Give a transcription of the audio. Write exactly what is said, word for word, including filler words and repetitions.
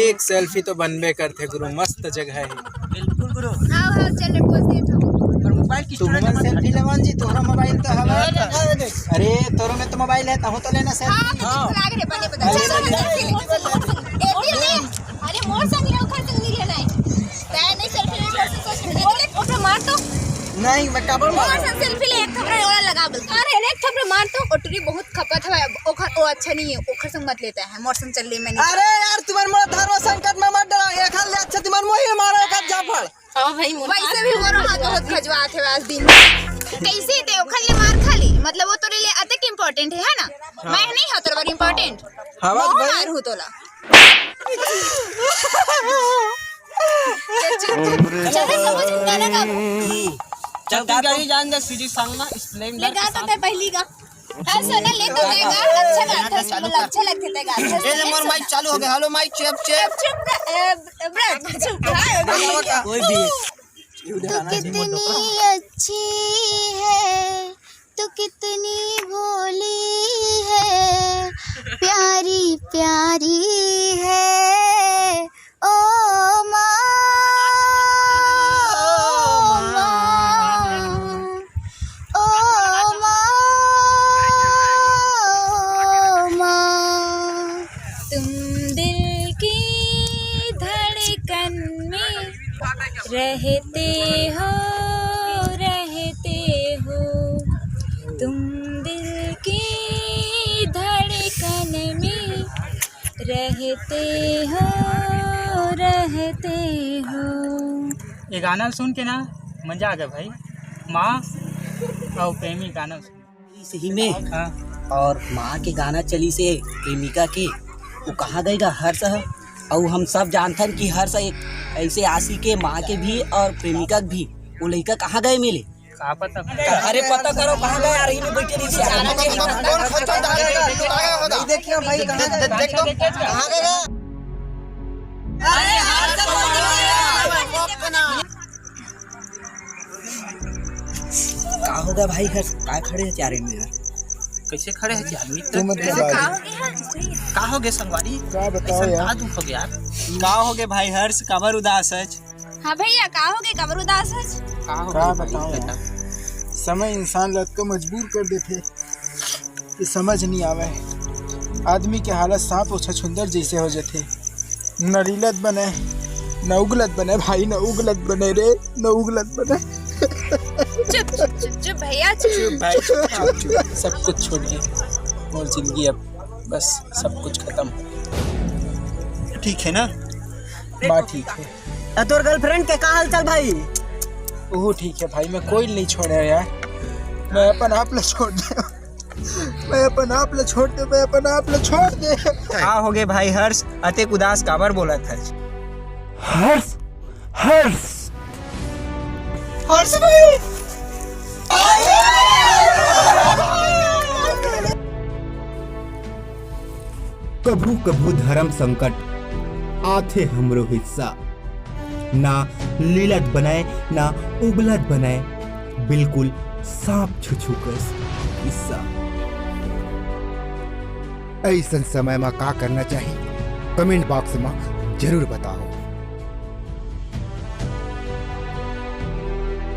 एक सेल्फी तो बनबे करथे गुरु, मस्त जगह हे। बिल्कुल गुरु। आओ, आओ, चल रे, पोज दे तो। पर मोबाइल की तू storage मन सेल्फी लेवान जी, तोहरा मोबाइल तो हवा। अरे, अरे, अरे। अरे, तोरो में तो मोबाइल हे, तहूँ तो लेना सेल्फी। हाँ, तो हाँ। लाग रे, बने बता। अरे, चल, चल, बने। सेल्फी ले, सेल्फी ले। ए, ले, ले। अरे, मोर संग ले, ओखर संग नहीं लेना हे। तै नहीं सेल्फी ले, मोर संग सोच ले। ले, ओकरा मार तो। नहीं, मैं काबर मोर मारूं? संग सेल्फी ले, एक थपरा ओला लगा बोल। अरे, एक थपरा मार तो, ओटरी बहुत खपत हवय, ओखर, ओ अच्छा नहीं हे, ओखर संग मत लेते हैं, मोर संग चल ले, मैं नहीं। अरे यार, तुम्हारे मोला धर्म संकट में मत डरा, एक हाल ले अच्छा तुम्हारे मोही मारो, एक हाथ झापड़। हाँ भाई, मोर वैसे भी मोर हाथ बहुत खजवात हे आज दिन। कैसे ते ओखर ले मार खा ली? मतलब वो तोरे लिए अतेक important हे, है ना? हाँ। मैं नहीं हूँ तोरे बर important। हाँ, बात मोह भाई। मार हूँ तोला। चल, चल, समझ में ना लगा। चल, गाड़ी जान दे, सीधी संग में, Splendor ले के गा तो साथ। ते पहली गा। हाँ, सोना ले तो दे गा, अच्छा गात हे, चालू कर। अच्छा लगथे ते गात हे। ए, ले, मोर माइक चालू हो गया। Hello, mike, check, check. चुप, चुप, ए, ब्रज, चुप, हाँ। कोई भी। तू कितनी अच्छी है, तू कितनी भोली है, प्यारी प्यारी है, ओ माँ, ओ माँ, ओ माँ, ओ माँ। तुम दिल की धड़कन में रहते हो, रहते हो, तुम दिल की धड़कन में रहते हो, रहते हो। ये गाना सुन के ना मजा आ गया भाई, माँ और प्रेमी गाना सुन। सही में। हाँ। और माँ के गाना चलिस हे प्रेमिका के, वो कहाँ गएगा हर्ष ह? अउ हम सब जानथन कि हर्ष एक ऐसे आशिक हे माँ के भी और प्रेमिका के भी। वो लइका कहाँ गए मिले? का पता। अरे पता करो कहाँ गए यार, यहीं पे बैठे रहिस यार। कौन खर्चा डालेगा? तू आया होगा। नहीं देखिए भाई, कहाँ गए? देख तो, कहाँ गए? अरे हर्ष का होगे भाई हर्ष, का खड़े हे चारे में यार? कैसे खड़े हे यार मित्र? तू मत कैसे बता। का हो गया? का हो गया संगवारी? का बताओ ऐसा यार? का दुख हो गया यार? का हो गया भाई हर्ष, काबर उदास हच? हाँ भैया, का हो गया, काबर उदास हच? का हो का गया भाई बताओ यार? बेटा? समय इंसान ला अतका मजबूर कर देथे। ये समझ नहीं आवे। आदमी के हालत सांप अउ छछुंदर जैसे हो जाथे। न लीलत बने, न उगलत बने भाई, न उगलत बने रे, न उगलत बने। चुप, चुप, चुप, चुप भैया, चुप। चुप भाई, चुप, चुप, चुप। सब कुछ छोड़िए, मोर जिंदगी अब बस सब कुछ खत्म। ठीक है ना? माँ ठीक है। अ, तोर girlfriend के का हालचाल भाई? ओहो ठीक है भाई, मैं कोई नहीं छोड़े यार, मैं अपन आप ला छोड़ दे। मैं अपन आप ला छोड़ दे, मैं अपन आप ला छोड़ दे। का होगे भाई हर्ष, अतेक उदास काबर बोलत हस? हर्ष, हर्ष। हर्ष भाई। कभू कभू धर्म संकट आथे हमरो हिस्सा। ना लीलत बनय, ना उगलत बनय, बिल्कुल सांप छुछू कस किस्सा। अइसन समय म का करना चाही, comment box म जरूर बताओ।